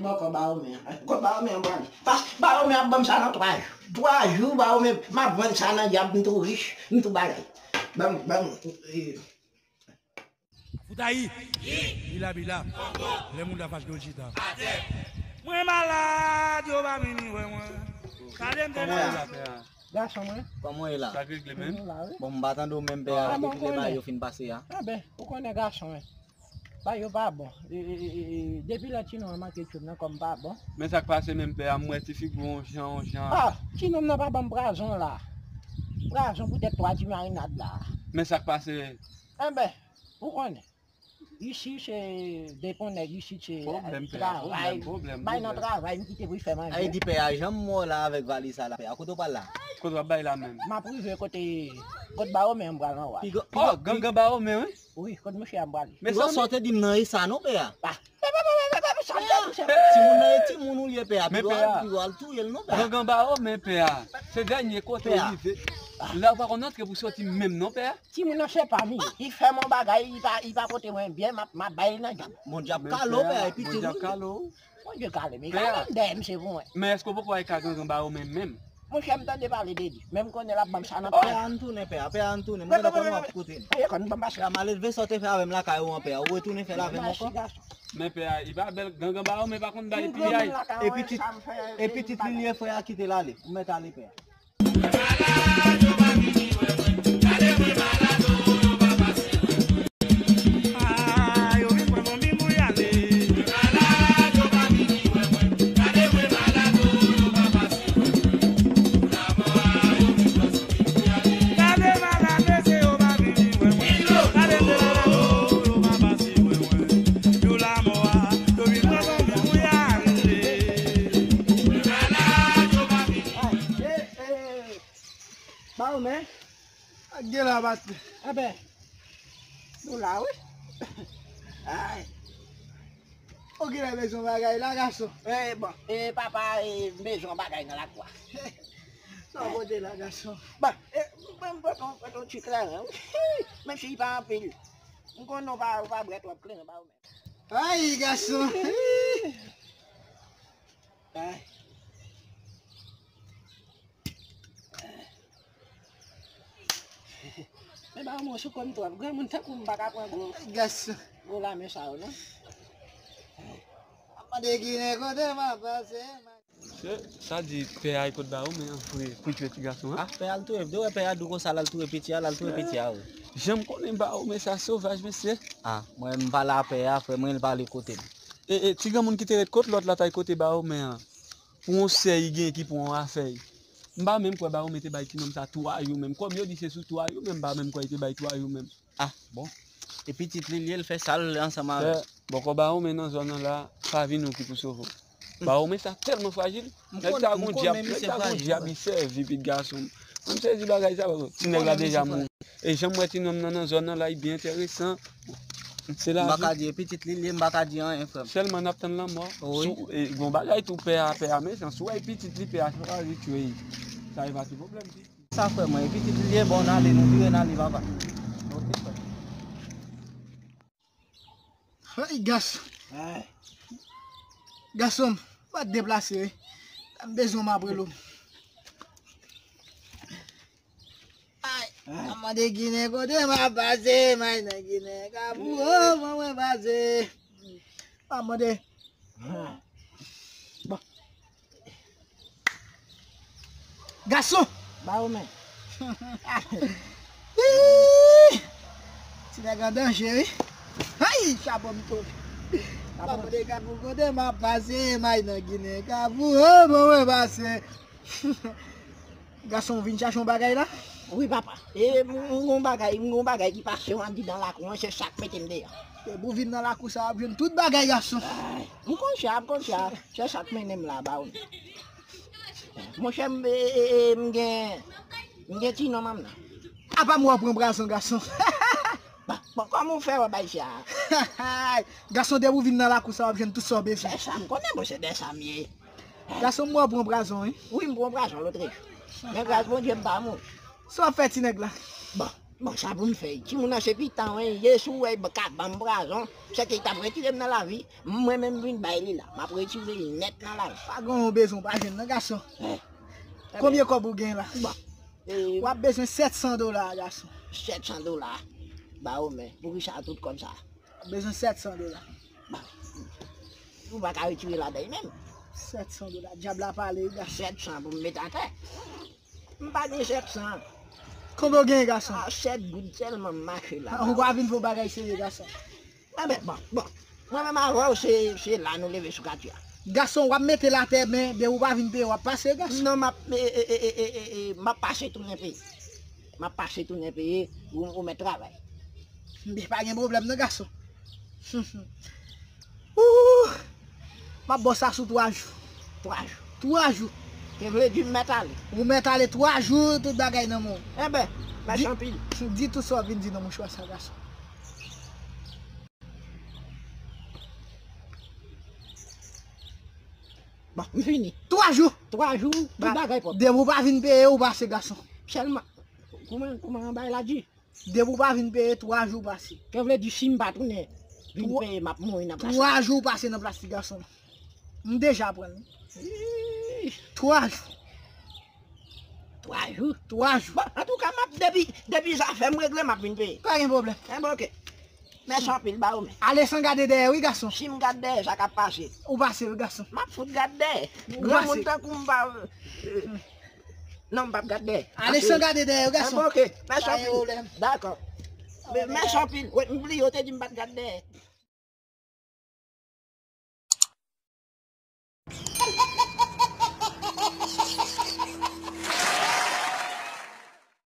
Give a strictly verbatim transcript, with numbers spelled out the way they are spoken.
Bò kò Bawomen an. Kò Bawomen an pral. Pas Bawomen ap ban m sa nan twa jou. Twa jou Bawomen, m ap vann sa nan dyab, m tou rich, m tou bagay. Ban m, ban m, eh. Foutayi. Bila, bila. Lè moun la fache nou chita. Mwen malad, yo pa vini wè mwen. Gade m te malad. Gason mwen. Kòman w ye la? Sa k regle menm? Mwen la, wi. Bon, m pa tande w menm, pè a, depi lè bagay yo fin pase a. Anben, ou konnen gason, wi. Bagay yo pa bon. E, e, e, e, depi lè Tino an manke tchoul nan kò m pa bon. Men sa k pase menm, pè a, m wè ti figi w on jan, on jan. Ah, Tino m nan pa ban m prazon la. Prazon poutèt twa ti marinad la. Men sa k pase? Enben, ou konnen. Isi se depan nèg, isi se travay. Bay nan travay, m kite pou l fè manje. Ay, di pè a, jan m wè w la avèk valiz sa la, pè a, kote w pral la? Kote w ap bay la menm? M ap rive kote, kote Bawomen an m pral anwa. Oh, gangan Bawomen, wi? Wi, kote mouche a m prale. Men sa w te di m nan e sa non, pè a. Timoun nan e timoun ou ye, pè a. Men pè a, pi w al touye l non, pè a. Gangan Bawomen, pè a. Se dènye kote w rive. La w pa konn antre pou soti menm non, pè a. Timoun nan se pa m ye. Li fè m yon bagay, li pa, li pa pote mwen byen, m ap, m ap bay li nan djab. Bon djab kale w, pè a, epi ti moun. Bondye kale m, li kale m dèyè m, se pou mwen. Men èske w poko al ka gangan Bawomen menm? Monchè, m tande pale de li. Men m konnen l ap ban m sa nan pè a. Pè a, ann tounen, pè a, pè a, ann tounen. Mwen konn kòman w ap koute m. Pè a, konn ban m sa. Pè a, malelve sa w te fè avè m lakay ou an, pè a, ou retounen fè l avè m ankò? Men pè a, li pa bèl, gangan Bawomen pa konn bay piyay. E pitit, e pitit li li ye, frè a, kite l ale. Ou mèt ale, pè a. Bawomen. Ak gen la, pastè. Enben, nou la, wi. Ay. Ou genlè bezwen bagay la, gason. Eh, bon. Eh, papa, eh, m bezwen bagay nan lakou a. Sa w pote la, gason? Bon, eh, mwen, m pote yon, pote yon ti kleren, wi. Menm si li pa anpil. M konnen w pa, w pa bwè twòp kleren, Bawomen. Ay, gason. Ay. Men ba mwen sou kò m twòp. Granmoun tankou m pa ka pran gwo, gason, gwo lame sa yo, non. Mande Ginen kote m ap pase. Se, sa di pè a kot ba ou, men an vre, pou tchwe ti gason an. Ah, pè a l touye, de wè pè a dou konsa, l al touye piti a, l al touye piti a, wi. Jan m konnen ba ou, men sa sovaj, mesye. Ah, mwen m pale a pè a, frè mwen, l pale kote m. E, e, ti granmoun ki te ret kot lòt la, t al kote ba ou, men an. Pou yon sè, li gen ki pou yon afè. M pa menm kwè ba ou, men te bay ti nonm sa twa jou menm. Kòm yo di se sou twa jou, men m pa menm kwè li te bay twa jou menm. Ah, bon. E pitit li, li, l fè sa l ansanm avè l. Bòkò ba ou, men nan zòn nan la, pa vin ou ki pou sove w. Ba ou, men sa tèlman frajil. Nèg sa gon dyab, nèg sa gon dyab, li sèvi pit gason. Mwen m sezi bagay sa, bòkò. Ti nèg la deja mouri. E jan m wè ti nonm nan nan zòn nan la, li byen enteresan. Se la. M pa ka di, e pitit li, li, m pa ka di anyen, frè m. Sèlman n ap tann lanmò. Wi. Si w, e, gon bagay tou pè a, pè a mechan. Si w wè e pitit li, pè a chwazi tchwe. Sa e pa ti pwoblèm. Sa frè mwen, epi ti pye bon, n ale, nou vire n ale, papa. Ok, frè. Hey, gason. Gason m, pa deplase, wi. M bezwen w, m ap rele w. Ay, m ap mande Ginen kote m ap pase, may nan Ginen Kafou, oh, mwen mwen pase. M ap mande. Bon. Gason! Ba ou men. Ih! Ti nèg an danje, wi. Ay, chabon m tonbe. Papa de Kafou kote m ap pase, may nan Ginen Kafou, oh, bon, mwen pase. Gason, w vin chache yon bagay la? Wi, papa. E, m, m gon bagay, m gon bagay ki pase w andidan lakou an, se sa k mete m deyò. Depi w vin nan lakou sa, w ap jwenn tout bagay, gason. Ay, m konn sa, m konn sa. Se sa k mennen m la, ba ou. Monchè, m, e, e, e, m gen, m gen ti nonm nan. Apa m wè w pran prazon, gason. Bon, bon, kòman w fè wè bay sa? Gason, depi w vin nan lakou sa, w ap jwenn tout sa w bezwen. Se sa m konnen, bon, se de sa m ye. Gason, m wè w pran prazon, wi. Wi, m pran prazon lòt jou. Men gras Bondye, m pa mouri. Sa w ap fè ti nèg la? Bon, Bon, sa pou m fè? Timoun nan se pitan, wi. Ye, si w wè, ka ban m pwazon, se ke l t ap retire m nan lavi. Mwen menm vin bay li la. M ap retire l nèt nan lavi. Pa gen yon bezwen w pa jwenn nan, gason. Eh. Konbyen kòb ou gen la? Bon. Eh, w ap bezwen sèt san dola, gason. Sèt san dola. Ba ou men. Poukisa tout kòb sa? W ap bezwen sèt san dola. Bon. Ou pa ka retire ladan l menm. Sèt san dola. Dyab la pale, wi, gason. Sèt san pou m met atè. M pa gen sèt san. Konbyen w gen, gason? Ah, sèt goud sèlman m mache la. Ah, ou pa vin fè yon bagay serye, gason. Enben, bon, bon. Mwen menm avè w, se, se la nou leve sou katye a. Gason, w ap mete l atè, men depi w pa vin peye, w ap pase, gason. Non, m ap, e, e, m ap pase tounen peye. M ap pase tounen peye, ou, ou mèt travay. Men pa gen pwoblèm, non, gason. Ooh! M ap ba w sa sou twa jou. Twa jou. Twa jou. Te vle di m mèt ale. Ou mèt ale twa jou, tout bagay nan men w. Enben, mèsi anpil. Di tout sa w vin di nan mouchwa sa, gason. Bon, m fini. Twa jou. Twa jou, tout bagay pwòp. Depi w pa vin peye, ou pase, gason. Sèlman, kouman, kouman bagay la di? Depi w pa vin peye, twa jou pase. Sa vle di si m pa tounen vin peye, m ap mouri nan plas la. Twa jou pase nan plas ti gason. M deja pran l. Ih. Twa jou. Twa jou? Twa jou. Bon, antouka, m ap, depi, depi zafè m regle, m ap vin peye. Pa gen pwoblèm. Enben, oke. Mèsi anpil, ba ou men. Ale san gade dèyè, wi, gason. Si m gad dèyè, sa k ap pase? Ou pase, wi, gason. M ap fout gad dèyè. Ou pase. Granmoun tankou m pa, euh, non, m p ap gad dèyè. Ale san gade dèyè, wi, gason. Enben, oke. Mèsi anpil. Pa gen pwoblèm. Dakò. Mèsi anpil. Wi, m bliye, ou te di m pa t gad dèyè.